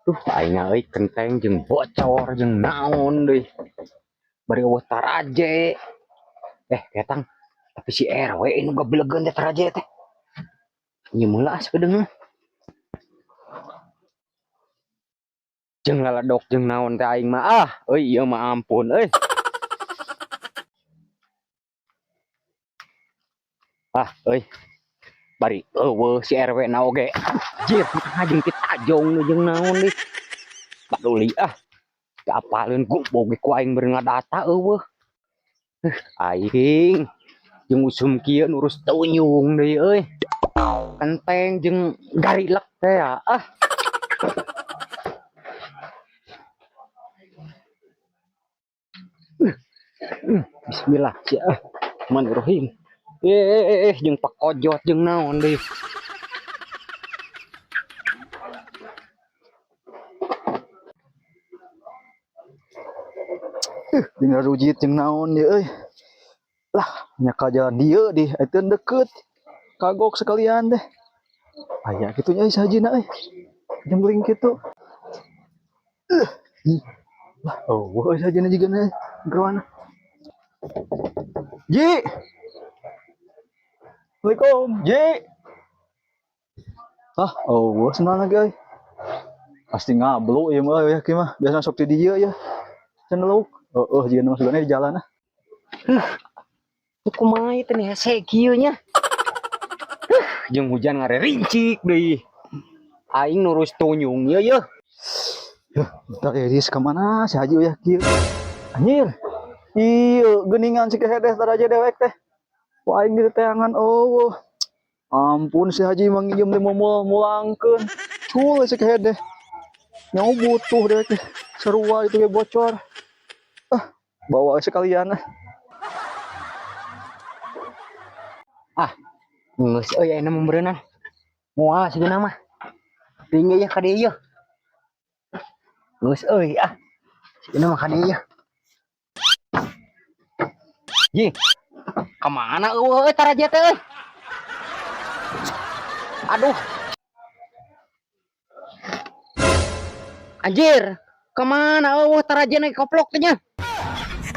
Duh, aing euy kenteng jeung bocor jeung naon deui. Bari eueuh taraje. Eh, ketang. Tapi si RW nu gabelegeun teh taraje teh. Nyeum heula ah sakedeung mah. Jeung laledok jeung naon teh aing mah ah, euy ieu mah ampun euy. Ah, euy. Bari eueuh si RW na oge. Anjir, jeung ti tajong nu jeung naon deui. Paduli ah. Teu apaleun gombong ge ku aing beureum ngadata eueuh. Aing jeung usum kieu nurus tunyung deui euy. Kenteng jeung garilek teh ah. Bismillah sia ah. Bismillahirrahmanirrahim. Jeung pakojot jeung naon deui. Jeung rujit jeung naon ieu euy. Lah, nya ka jalan dieu dih, eta deket. Kagok sekalian deh. Aya kitu nya si hajina euy. Jembling kitu. Lah, eueuh si hajina jiga na geroana. Ji. Assalamualaikum, Ji. Ah, eueuh senang lagi euy. Pasti ngablu ieu mah euy kieu mah. Biasa sok di dieu ya. Can lauk. Heeh, jiga mah sugana di jalan ah. Huh. Kumaha ieu teh nih hese kieu nya. Huh, jeung hujan ngarerincik deui. Aing nurus tunyung ieu yeuh. Yuh, bentar ya, Riz, ka mana si Haji uyah kieu? Anjir. Ieu geuningan si kehedeh taraje dewek teh. Wah, aing di teangan eueuh. Ampun si Haji mah nginjem teh moal mulangkeun. Cul si kehedeh. Nyawa butuh dewek teh. Sarua itu ge bocor. Ah, bawa sekalian ah. Ah, geus euy ayeuna mah meureunna. Moal sigana mah. Tinggi ya ka dieu yeuh. Geus euy ah. Sigana mah ka dieu yeuh. Ji. Ka mana eueuh euy taraje teh euy? Aduh. Anjir, kemana eueuh taraje na koplok teh nya?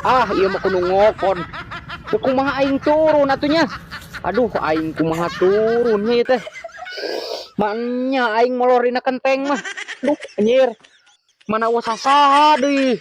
Ah, ieu mah kudu ngokon. Teu kumaha aing turun atuh nya. Aduh, aing kumaha turunnya ieu teh. Maknya aing molor dina kenteng mah. Duh, anjir. Mana eueuh sasaha deui.